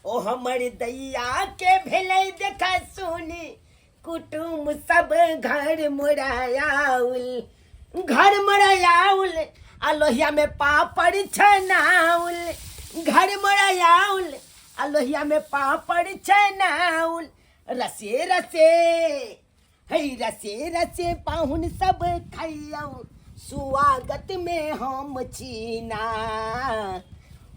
ओ हमर दैया के भेलै देखा सुनी कुटुम सब घर मोरायाउल, घर मोरायाउल, आ लोहिया में पापड़ छनाउल, घर मोरायाउल, आ लोहिया में पापड़ छनाउल। रसे रसे है रसे रसे पाहुन सब खैयौ, स्वागत में हम छीना।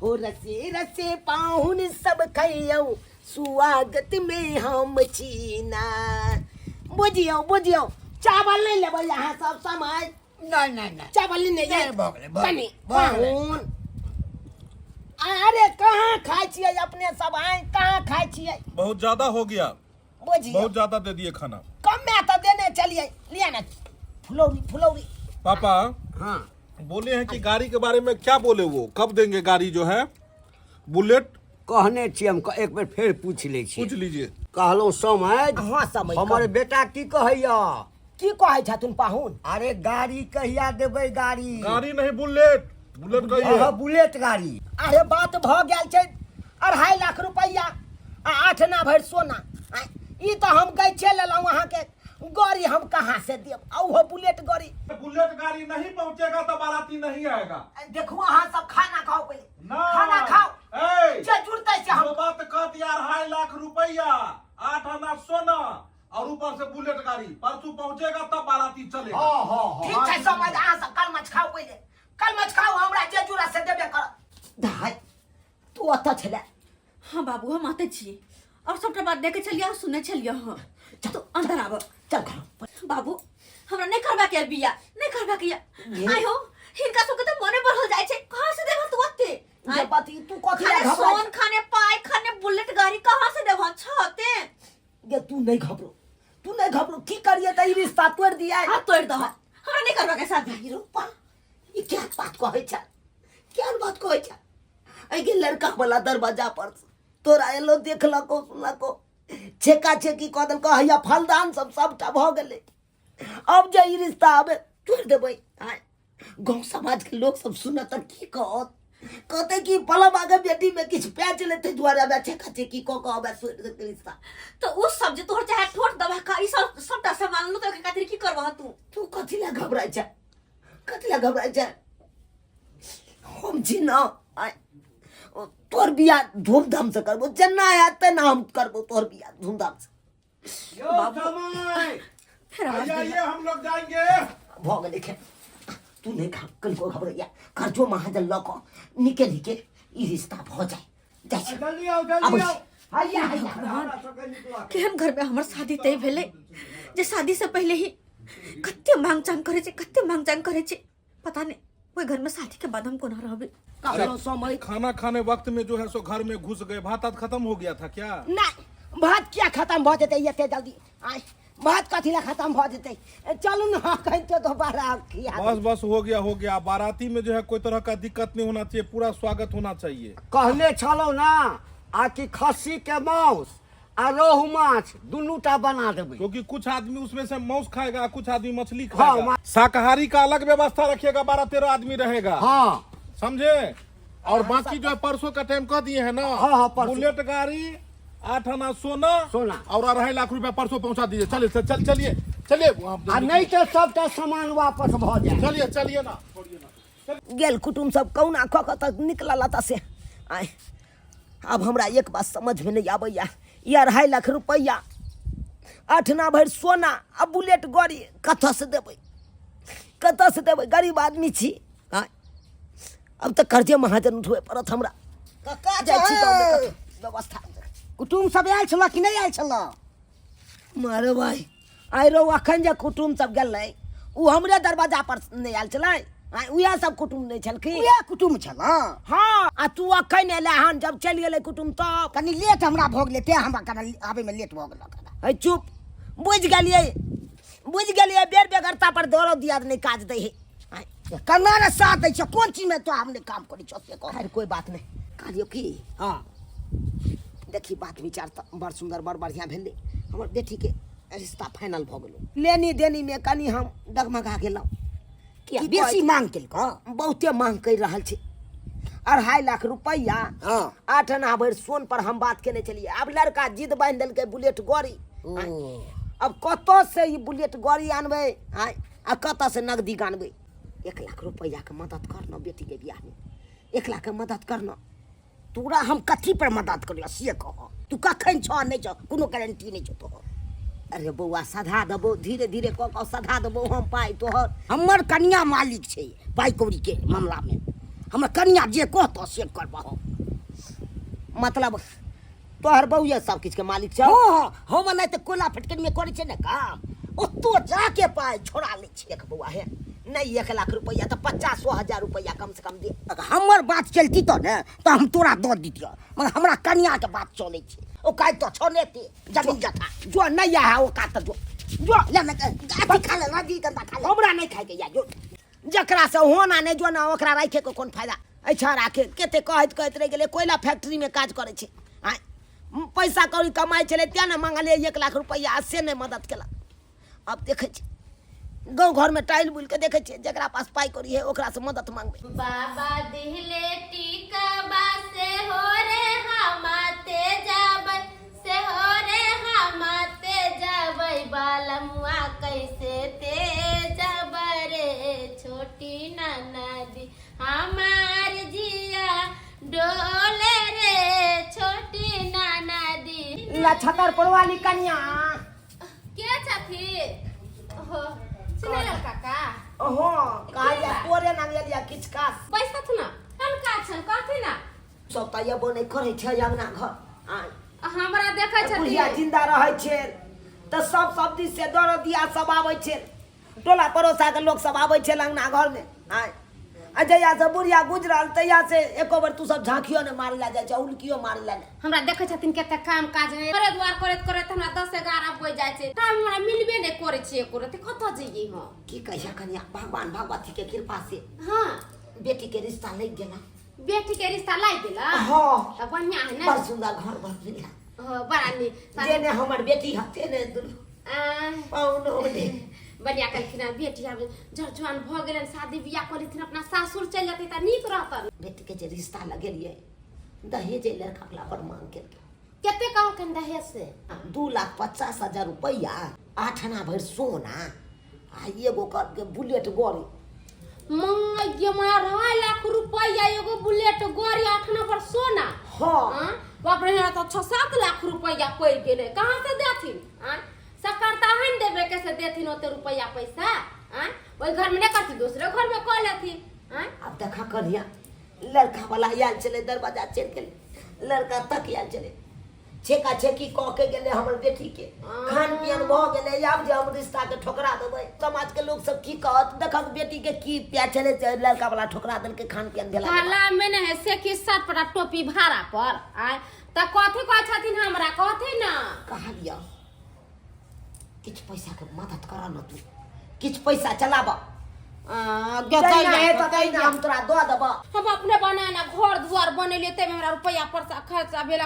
हो रसे रसे पाहुन सब खैयौ, स्वागत में हम छीना। बुझियौ बुझियौ, चावल नहीं लेबै अहाँ सब समय? नहीं नहीं नहीं, चावल नहीं। नहीं, भऽ गेलै, भऽ कनी गेलै, भऽ गेलै। पाहुन, अरे कहाँ खाइ छियै अपने सब? आइ कहाँ खाइ छियै? बहुत ज्यादा हो गया। बुझियौ, बहुत ज्यादा दे दिए खाना। कम में तो देने चलिए। लिया ना फुलौरी, फुलौरी। पापा। हाँ। बोले हैं कि गाड़ी के बारे में क्या बोले वो? कब देंगे गाड़ी जो है बुलेट? कहने छियै हम, एक बेर फेर पूछि लै छी। पूछ लीजिए। कहलहुँ समय। हाँ, समय। हमर बेटा की कहैया? की कहै छथुन पाहुन? अरे गाड़ी कहिया देबै गाड़ी? गाड़ी नहीं, बुलेट, बुलेट कहिए। हाँ, बुलेट गाड़ी। अरे बात भऽ गेल छै, 2.5 लाख रुपैआ आ 8 आना भरि सोना। आँय, ई तऽ हम गैछे लेलहुँ अहाँके, गाड़ी हम कहाँ से देब? आ ओहो बुलेट गाड़ी। बुलेट गाड़ी नहीं पहुंचेगा तो बाराती नहीं आएगा। देखू, अहाँ सब खाना खाओ पहिले। ना। खाना खाओ। ए, जे जुड़तै से हम जो बात कह दिया, 2.5 लाख रुपया, 8 आना सोना और ऊपर से बुलेट गाड़ी परसों पहुंचेगा तब बाराती चलेगा। हाँ हाँ हाँ ठीक छै समझ, अहाँ सब कलमच खाओ पहिले, कलमच खाओ, हमरा जे जुड़ा से देबे करत। धाय, तू ओतऽ छलै? हाँ बाबू, हम आते छी और सबटा बात देखे छलियै और सुने छलियै। हाँ, तो अंदर आब। चल घर। बाबू, हमरा नहीं करबा के बिया, नहीं करबा के। आइ हो, हिनका सबके तऽ मने बढ़ल जाइ छै। कहाँ से देबह तू ओते? जे बात ई तू कथी लए खाने घबराइ? सोन, खाने पाइ, खाने बुलेट गाड़ी, कहाँ से देबह छते? गे, तू नहीं घबरो, तू नहीं घबरो। की करिए तऽ ई रिश्ता तोड़ि दिया? हाँ, तोड़ि दह, हमरा नहीं करबा के शादी। ई रूपा, ई क्या बात कहै छै? क्या बात कहै छै? एहि के लड़का वाला दरवाजा पर तोरा एलो, देखलको, सुनलको, छेका छेकी कऽ देलको, हैया फलदान सब सबटा भऽ गेलै। अब जे ई रिश्ता आबे तोड़ि देबै, आँय, गाँव समाज के लोक सब सुनत तऽ की कहत? कहते कि पलम आगे बेटी में किछु पैच लेते दुआरे आबे छेका छेकी कऽ कऽ आबे तोड़ि देलकै रिश्ता। तऽ ओ सब जे तोहर चाहे ठोर दबा का ई सब सबटा सामान लो, तऽ ओकर खातिर की करबह तू? तू कथी लए घबराइ छै? कथी लए घबराइ छै? हम छी न। आँय, ओ तोहर बियाह धूमधाम से करबो, जेना हैत तेना हम करबो तोहर बियाह धूमधाम से। यो समय फेर आवाज भैया, देला। ये हम लोग जाएंगे। भऽ गेलै। खेल तू नहि खा, कनिको घबरैया। कर्जो महाजन लऽ कऽ निके निके ई रिश्ता भऽ जाय जाइ छै। जल्दी आउ, आबै जल्दी छी। आउ। हैया हैया। केहन घर में हमर शादी तय भेलै जे शादी से पहले ही कते मांग चांग करे छै, कते मांग चांग करे छै। पता नहीं ओहि घर में शादी के बाद हम कोना रहबै। कहलहुँ समय। खाना खाने वक्त में जो है सो घर में घुस गए। भात आत खत्म हो गया था क्या? नहि, भात किया खत्म भऽ जेतै एते जल्दी? आय, भात कथी लए खत्म भऽ जेतै? चलू ने, कहितो दोबारा खिया। बस बस, हो गया, हो गया। बाराती में जो है कोई तरह का दिक्कत नहीं होना चाहिए, पूरा स्वागत होना चाहिए। कहने छलहुँ ना आ कि खस्सी के मांस आ रोहु माछ दुनू टा बना देबै। क्योंकि कुछ आदमी उसमें से मांस खाएगा, कुछ आदमी मछली हाँ, खाएगा। शाकाहारी का अलग व्यवस्था रखिएगा, 12-13 आदमी रहेगा। हाँ। समझे? और बाकी जो है परसों का टाइम कह दिए है ना? हाँ, परसों। बुलेट गाड़ी, 8 आना सोना सोना। और 2.5 लाख रुपया परसों पहुंचा दीजिए। चलिए, चल चल चलिए, चलिए वहाँ। आ नहीं तऽ सबटा सामान वापस भऽ जाए। चलिए, चलिए ना, छोड़िए ना। गेल कुटुम सब कहुना कऽ कऽ तऽ निकलल एतऽ से। आय, आब हमरा एक बात समझमे नहि आबैया, ई 2.5 लाख रुपैआ, 8 आना भरि सोना आ बुलेट गाड़ी कतऽसँ देबै? कतऽसँ देबै? गरीब आदमी छी। आँय, अब तऽ कर्जे महाजन उठबै पड़त हमरा। कक्का। जाइ छी गाँवमे कतौ व्यवस्था। कुटुम सब आयल छल कि नहि आयल छल? मारे भाई, आइ रौ, अखन जे कुटुम सब गेलै ओ हमरे दरवाजा पर नहि आयल छलै? आँय, उएह सब कुटुम नहि छलखिन? उएह कुटुम छल। हाँ, आ तू अखन एले हन जब चलि गेलै कुटुम तब? कनि लेट हमरा भऽ गेलै, तें हमरा कनि आबैमे लेट भऽ गेल। है चुप, बुझि गेलियै, बुझि गेलियै। बेर बेगरता पर दौड़ो दियाद नहि काज दै है। आँय, कन्ना ने साथ दै छ? कोन चीजमे तो हम नहि काम करै छौ से कह। खैर, कोई बात नहीं। कहलियौ की, हाँ। देखी, बात विचार तऽ बड़ सुन्दर, बड़ बढ़िआँ भेलै। हमर बेटीके रिश्ता फाइनल भऽ गेलै। लेनी देनीमे कनि हम डगमगा गेलहुँ। किया? की बेसी कहै? मांग केलकौ? बहुते मांग करि रहल छै। 2.5 लाख रुपैआ, हाँ। 8 आना भरि सोन पर हम बात केने छलियै। आब लड़का जिद बान्हि देलकै बुलेट गाड़ी। ओ। अब कतऽ से ई बुलेट गाड़ी आनबै आँय, आ कतऽ से नगदी आनबै? 1 लाख रुपैआके मदद कर न बेटीके बियाहमे, 1 लाखके मदद कर न। तोरा हम कथी पर मदद करियो से कह। तू कखन छह नहि छह, कोनो गारंटी नहि छौ तोहर। अरे बौआ, सधा देबो, धीरे धीरे कऽ कऽ सधा देबो हम पाइ तोहर। हमर कनिया मालिक छै पाइ कौड़ीके मामलामे। हमर कनिया जे कहतौ से करबह। मतलब तोहर बौए सब किछुके मालिक छौ? हँ, हम नहि तऽ कोयला फैक्ट्रीमे करै छै ने काम, ओतो जाके पाइ छोड़ा लै छै। देख बौआ, हे नहि 1 लाख रुपैआ तऽ 50 हजार रुपैआ कम से कम दे। अगर हमर बात चलती तऽ ने तऽ हम तोरा दऽ दितियऽ, मगर हमरा कनियाके बात चलै छै। ओ काज तऽ छौ ने एते जमीन जथा। जो नहि आए ओ काज तऽ जो जो। ले ने, अथी खा ले, रजनीगंधा खा ले। हमरा नहि खाइके या, जो। जकरा से होना नहि, जो ना, ओकरा राखे के कोन फायदा? अच्छा राखे कते कहैत कहैत रहि गेलै। कोयला फैक्ट्रीमे काज करै छै आँय, पैसा कौड़ी कमाइ छलै तेँ ने मंगलियै 1 लाख रुपैआ, आ से नहि मदद केलक। आब देखै छी गाँव घरमे टाइल बुलि कऽ देखै छियै, जकरा पास पाइ कौड़ी है ओकरासँ मदद मांगबै। बाबा दिहले टीकबा से हो रे हमाते जाबै, से हो रे हमाते जाबै, बालमुआ कैसे ते जाबै रे, छोटी ननदी हमार जिया डोले रे, छोटी ननदी। लछतर परवाली कनिया। के छथिन हो सुनल काका? ओहो कहलियै तोरे नाम एलियै किछु काज। बैसत न, कोन काज छन, कहथिन ना। सब तऽ एबो नहि करै छै अंगना घर आँय। हमरा देखै बुढ़िया छथिन। जिंदा रहै छै तऽ सब सब दिस से दरदिया सब आबै छै, टोला पड़ोसा के लोक सब आबै छै अंगना घरमे आँय। आ जहिया से बुढ़िया गुजरल तहिया से एको बेर तू सब झाँकियो नहि मारै लए जाइ छै, उल्कियो मारै लए नहि। हमरा देखै छथिन कते काम काज है, घरे द्वार करैत करैत हमरा 10-11 बजि जाइ छै। टाइम हमरा मिलबे नहि करै छै एको रत्ती। कतऽ जइयै हम? की कहिया कनिया, भगवान भगवती के कृपा से बेटी के रिश्ता लागि गेला। बेटी के रिश्ता लागि गेला? हाँ। तऽ बढ़िआँ है ने? बड़ सुंदर घर भर मिला। हाँ, बड़ा नीक। जेने हमर बेटी हते ने दुनू पाहुनो ने। बढ़िया कहलखिन हँ, बेटी आब जर जुआन भऽ गेलनि, शादी बियाह कऽ लेथिन, अपना सासुर चलि जेतै तऽ नीक रहतनि। बेटी के जे रिश्ता लगेलियै, दहेज एहि लड़का वाला पर मांग केलकै। कते कहलखिन दहेज से? 2,50,000 रुपैआ, 8 आना भरि सोना आ एगो करके बुलेट गाड़ी। माय गे माय, 2.5 लाख रुपैआ, एगो बुलेट गाड़ी, 8 आना पर सोना? हाँ। हाँ? बाप रे, हमरा तऽ 6-7 लाख रुपैआ पड़ि गेलै। कहाँ से देथिन? आँय, सकरता है ने देबे के से देथिन ओते रुपैआ पैसा? आँय, ओहि घरमे नहि करथिन, दोसरे घरमे कऽ लेथिन। आँय। आब देखा कनिया, लड़का वाला आयल छलै, दरवाजा चलि गेलै, लड़का तक आयल छलै, छेका छेकी कऽ के गेलै हमर बेटी के, खान पियन भऽ गेलै। आब जे हम रिश्ता के ठोकरा देबै, समाज के लोग सब की कहत? देखक बेटी के की प्यार छलै से लड़का वाला ठोकरा देलकै खान पियन भेला के बाद। कहला में ने है से कि सर पर टोपी भाड़ा पर। आँय, तऽ कथी कहै छथिन हमरा, कहथिन ना। कहलियऽ किछु पैसा के मदद कर न तू, किछु पैसा चलाब। जहिना हेतौ तहिना हम तोरा दऽ देबऽ। हम अपने बनाना घर दुआर बनेलियै, ताहिमे हमरा रुपैआ पैसा खर्चा भेल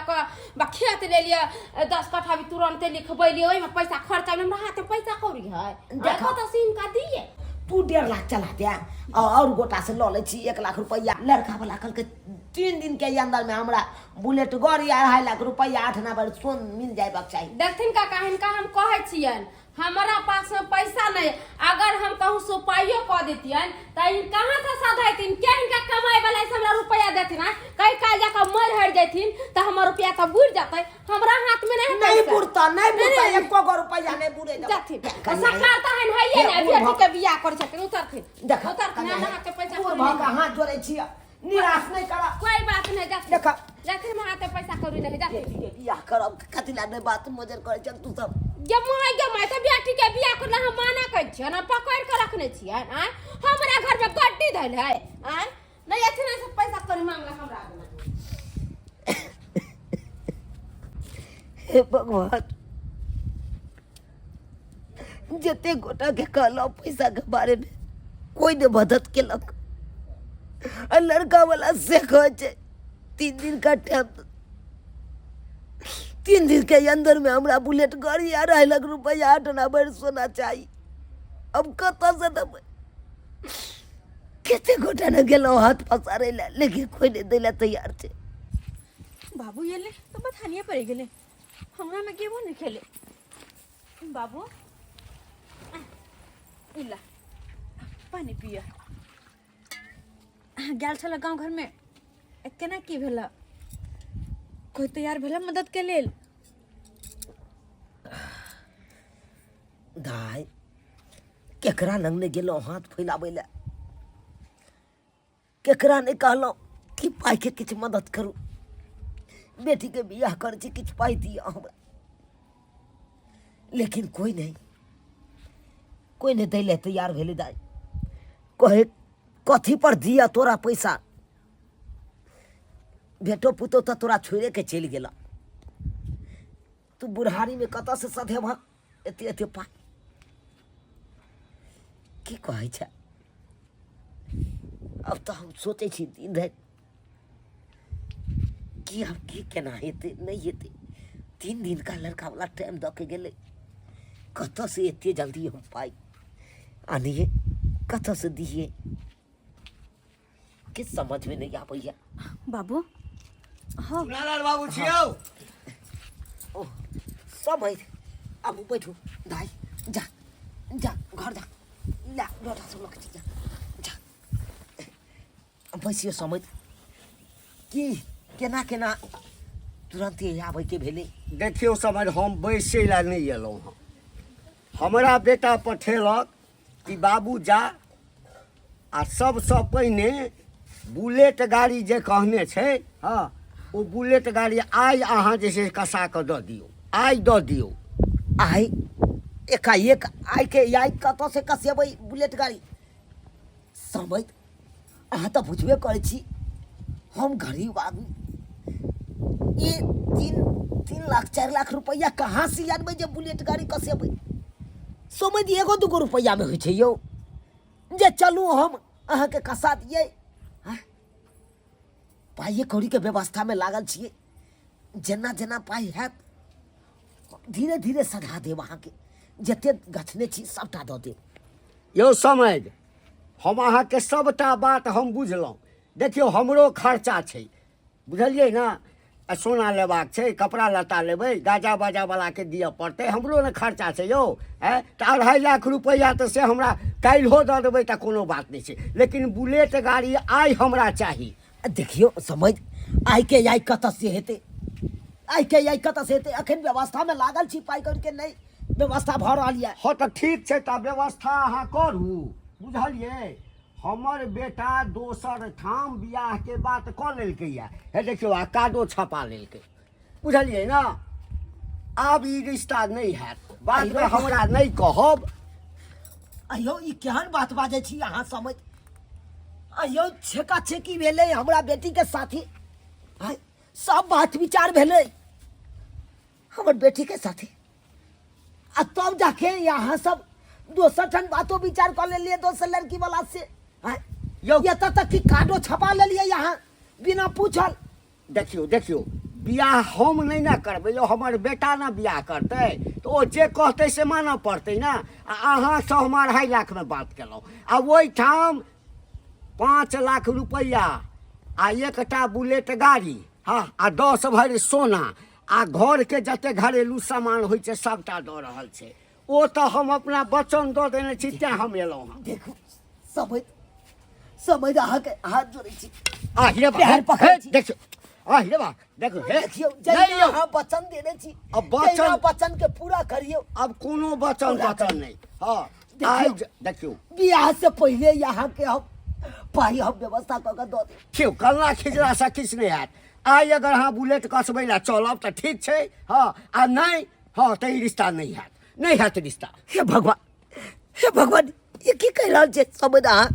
बा। खेत लेलियै 10 कट्ठा भी, तुरन्ते लिखबैलियै, ओहिमे पैसा खर्चा भेल। हमरा हाथमे पैसा कौड़ी है? देखऽ। कतऽ से हिनका दियै? तू 1.5 लाख चला दे और गोटा से लऽ लै छी 1 लाख रुपैआ। लड़का वाला कहलकै 3 दिन के अंदर में हमरा बुलेट गाड़ी, 2.5 लाख रुपैआ, 8 आना भरि सोन मिल जायबाक चाही। देखथिन काका, हिनका हम कहै छियनि, हमरा पास में पैसा नहीं। अगर हम कहूँ से उपायो कऽ देतियनि तऽ ई कहाँ से सधैथिन? के हिनका कमाए वाला से हमरा रुपया देथिन? आँय, कहीं काल जाकऽ मरि हरि जैथिन तऽ हमर रुपया तऽ बुड़ि जेतै। हमरा हाथ में नहीं है नहीं पैसा। बुड़ता, नहीं बुड़ता। नहीं। एको गो रुपैआ नहीं बुड़े देबो। जाथिन। कन्या, सरकार तऽ एहन हइए हे, ने बूढ़ बेटी भऽ- के बियाह करै छथिन। उतरथिन, देखा उतरथिन। कन्या, हमरा हाथ के पैसा बूढ़ कौड़ी भऽ नहीं। कऽ हाथ जोड़ै छियै, निराश नहीं करऽ। कोई बात नहीं, जाथिन। देखा। जाथिन, हमरा हाथ में पैसा कौड़ी नहीं, जाथिन। बेटी के बियाह करब, कथी ला नहीं बात मोजर करै छै तू सब? गे my गे my, तऽ बेटी के बियाह करला हम माना करै छियै ने, पकड़ के रखने छियै? आँय, हमरा घर में गड्डी धैल है। आँय, नहीं अथी नहीं सब पैसा कौड़ी मांगला हमरा आगू। हे भगवान, जते गोटा के कहलहुँ पैसा के बारे में, कोई नहीं मदद केलक। आ लड़का वाला से कहै छै 3 दिन का टाइम, 3 दिन के अंदर में हमरा बुलेट गाड़ी, 2.5 लाख रुपया, 8 आना भरि सोना चाही। अब कतऽ से देबै? कते गोटा ने गेलहुँ हाथ पसारै लए, लेकिन कोइ नहि दै लए तैयार छै। बाबू एलै तऽ बथानिए पड़ि गेलै, हमरामे गेबो नहि खेलै। बाबू इला पानि पिय। गेल छल गाँव घरमे, केना की भेल? कोइ तैयार भेल मददके लेल? दाइ, केकरा लग नहि गेलहुँ हाथ फैलाबै लए, केकरा नहि कहलहुँ कि पाइके किछु मदद करू, बेटीके बियाह करै छी, किछु पाइ दिअ हमरा, लेकिन कोइ नहि, कोइ नहि दै लए तैयार भेलै। दाइ कहै, कथी पर दिअ तोरा पैसा? बेटो पुतोह तऽ तोरा छोड़िके चलि गेलऽ, तू बुढ़ारीमे कतऽसँ सधेबहक एते एते पाइ? की कहै छै? आब तऽ हम सोचै छी दिन राति कि आब की केना हेतै, नहि हेतै। 3 दिनका लड़कावला टाइम दऽ के गेलै, कतऽसँ एते जल्दी हम पाइ आनियै, कतऽसँ दियै, किछु समझमे नहि आबैए। बाबू, हँ। लाल बाबू छियौ। ओ सब है, आबू बैठू। दाइ, जा जा, घर जा, ला लोटा सब लऽ के जा जा, बैसियो। समझ की केना केना तुरन्ते आबैके भेलै? देखियौ समझ, हम बैसै लए नहि एलहुँ हँ। हमरा बेटा पठेलक कि बाबू जा आ सबसँ पहिने बुलेट गाड़ी जे कहने छै, हँ, ओ बुलेट गाड़ी आइ अहाँ जे छै कसा कऽ दऽ दियौ, आइ दऽ दियौ। आइ एकाएक आइ के आइ कतऽसँ कसेबै बुलेट गाड़ी? समय अहाँ तऽ बुझबे करै छी, हम गरीब आदमी, ई 3 लाख 4 लाख रुपैआ कहाँ से आनबै जे बुलेट गाड़ी कसेबै? समझ एगो दूगो रुपैआमे होइ छै यौ जे चलू हम अहाँके कसा दियै? आँय? पाइए कौड़ीके व्यवस्थामे लागल छियै, जेना जेना पाइ हैत धीरे धीरे सधा देब अहाँके, जते गछने छी सभटा दऽ देब। यौ समझ, हम अहाँके सभटा बात हम बुझलहुँ। देखियौ, हमरो खर्चा छै, बुझलियै ने? आ सोना लेबाक छै, कपड़ा लत्ता लेबै, गाजा बाजावलाके दिअ पड़तै, हमरो ने खर्चा छै यौ। आँय, तऽ 2.5 लाख रुपैआ तऽ से हमरा काल्हिओ दऽ देबै तऽ कोनो बात नहि छै, लेकिन बुलेट गाड़ी आइ हमरा चाही। आ देखियौ समझ, आइ के आइ कतऽ से हेतै? आइ के आइ कतऽ से हेतै? अखन व्यवस्थामे लागल छी, पाइ कौड़ीके नहि व्यवस्था भऽ रहल यऽ। हँ, तऽ ठीक छै, तऽ व्यवस्था अहाँ करू, बुझलियै? हमर बेटा दोसर ठाम बियाहके बात कऽ लेलकैए, हे देखियौ, आ कार्डो छपा लेलकै, बुझलियै ने? आब ई रिश्ता नहि हैत, बादमे हमरा नहि कहब। अयौ, ई केहन बात बाजै छी अहाँ समझ? अयौ, छेका छेकी भेलै हमरा बेटीके साथी, आँय, सब बात विचार भेलै हमर बेटीके साथी, आ तब जाके यहाँ सब दोसर ठाम बातो विचार कऽ लेलियै दोसर लड़की वाला से, आँय? यौ। एतऽ तक कि कार्डो छपा लेलियै यहाँ बिना पूछल। देखियौ देखियौ, बियाह हम नहि ने करबै यौ, हमर बेटा ने बियाह करतै, तऽ ओ जे कहतै से मानऽ पड़तै ने। आ अहाँसँ हम 2.5 लाखमे बात केलहुँ आ ओहिठाम 5 लाख रुपैआ आ एकटा बुलेट गाड़ी, हँ, आ 10 भरि सोना आ घरके जते घरेलू सामान होइ छै सभटा दऽ रहल छै। ओ तऽ हम अपना वचन दऽ देने छी, तेँ हम एलहुँ हँ। देखू समझ, समझ, अहाँके हाथ जोड़ै छी, आ रे बा, पैर पकड़ै हे, छी। देखियौ, आ रे बा, देखो हे। देखियौ, नहि जहिना यौ। अहाँ वचन देने छी, अब वचन- तहिना वचन के पूरा करियौ। अब कोनो वचन पूरा तचन नहि, हँ। देखियौ। आइ देखियौ, बियाह से पहिले यहाँ के हम पाइ हम व्यवस्था कऽ के दऽ देब। देखियौ, कल्ला खिचलासँ किछु नहि हैत। आइ अगर अहाँ बुलेट कसबै लए चलब तऽ ठीक छै, हँ, आ नहि, हँ, तऽ ई रिश्ता नहि हैत, नहि हैत रिश्ता। हे भगवान, हे भगवान, ये की कहि रहल छै समझ अहाँ?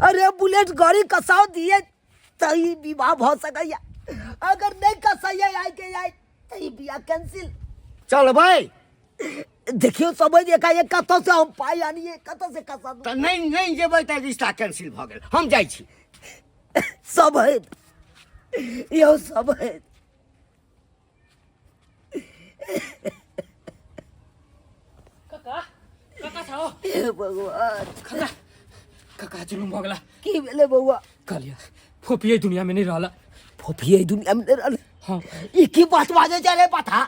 अरे, बुलेट गाड़ी कसाव दिए तऽ ई विवाह भऽ सकैया, अगर नहि कसैया आइ के आइ तऽ ई बियाह कैंसिल। चलबै? देखियौ समझ, एकाएक कतऽ से हम पाइ आनिए, कतऽ से कसा तऽ नहि, नहि जेबै तऽ रिश्ता कैंसिल भऽ गेल, हम जाइ छी। सब है यौ, सब है। काका, काका छौ। हे भगवान। काका, काका जुलुम भऽ गेला। की भेलै बौआ? कहलियै फोफी एहि दुनिया में नहीं रहला। फोफी एहि दुनिया में नहीं रहले? हाँ। ई की बात बाजै छै रे पथा,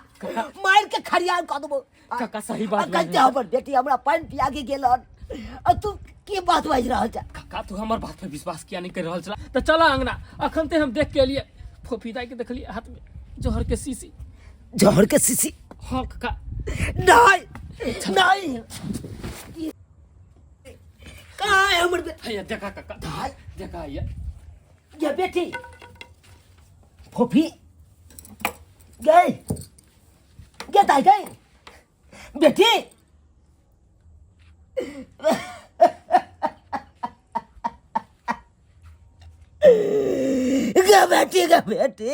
मारि के खरियान कऽ देबो। काका सही बात अखन बाजै जे हमर बेटी हमरा पानि पिया के गेल हन आ तू की बात बाजि रहल छै? काका तू हमर बात पर विश्वास किया नहीं कर रहल छला? तऽ चला अंगना, अखन ते हम देख के एलियै, फोफी दाई के देखलियै हाथ में जहर के शीशी। जहर के शीशी? हाँ काका। नहीं नहीं, कहाँ है हमर हैया देखा काका। दाई। देखा हैया। ये बेटी फोफी गई गे दाई गई बेटी। गे बेटी गे बेटी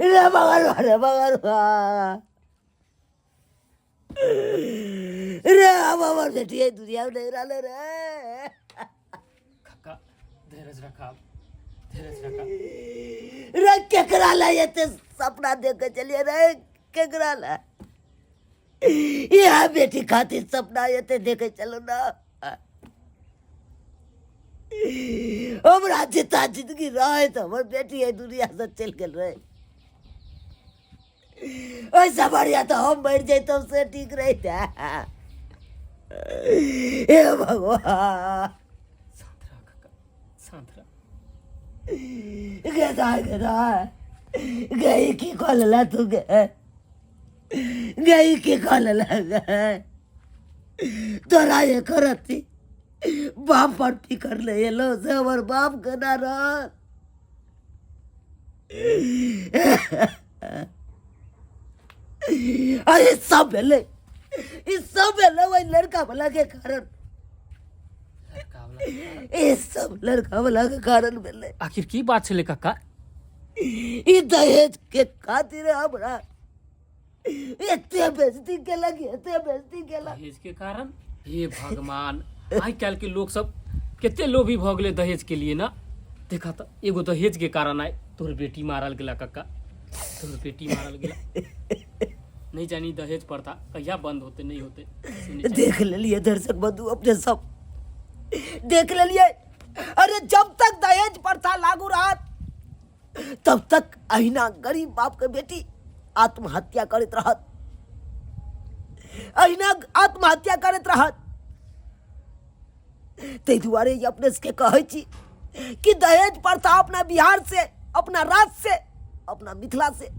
रे बगलवा रे बगलवा रे, अब हमर बेटी एहि दुनिया में नहीं रहले रे। काका धीरज रखा, धीरज रखा। रे केकरा ला एते सपना देख के चलिए रे, केकरा ला यह बेटी खातिर सपना एते देखे चलो ना। हमरा जिता जिंदगी रहे तो हमर बेटी एहि दुनिया से चलि गेल रहे, ओहिसँ बढ़िया तऽ हम मरि जैतहुँ से ठीक रहितै। हे भगवान। शांत रह काका, शांत रह। गेदा गेदा गई की कऽ लेला तू गे, गई की कऽ लेला गे? तोरा एको रत्ती बाप पर फिकर नहि एलो से हमर बाप केना रहत? अरे सब भेलै, ई सब भेलै ओहि लड़का वाला के कारण। लड़का वाला के कारण? ई सब लड़का वाला के कारण भेलै। आखिर की बात छलै काका? ई दहेज के खातिर हमरा एते बेइज्जती केलक, एते बेइज्जती केलक। दहेज के कारण? हे भगवान, आइ काल्हि के लोग सब कते लोभी भऽ गेलै दहेज के लिए ना। देखा तऽ एगो दहेज के कारण आइ तोहर बेटी मारल गेला काका, तोहर बेटी मारल गेला। नहीं जानी दहेज प्रथा कहिया बंद होते नहीं होते से नहीं जानी। देख लेलिए दर्शक बंधु, अपने सब देख लेलिए। अरे जब तक दहेज प्रथा लागू रहत तब तक अहिना गरीब बाप के बेटी आत्महत्या करैत रहत, अहिना आत्महत्या करैत रहत। ताहि दुआरे ई अपने सबके कहै छी कि दहेज प्रथा अपना बिहार से, अपना राज्य से, अपना मिथिला से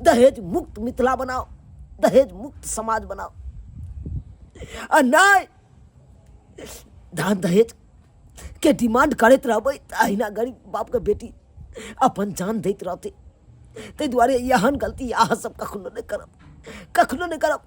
दहेज मुक्त मिथिला बनाओ, दहेज मुक्त समाज बनाओ। आ नहि दान दहेज के डिमांड करैत रहबै तऽ अहिना गरीब बापके बेटी अपन जान दैत रहतै। ताहि दुआरे एहन गलती अहाँ सब कखनो नहि करब, कखनो नहि करब।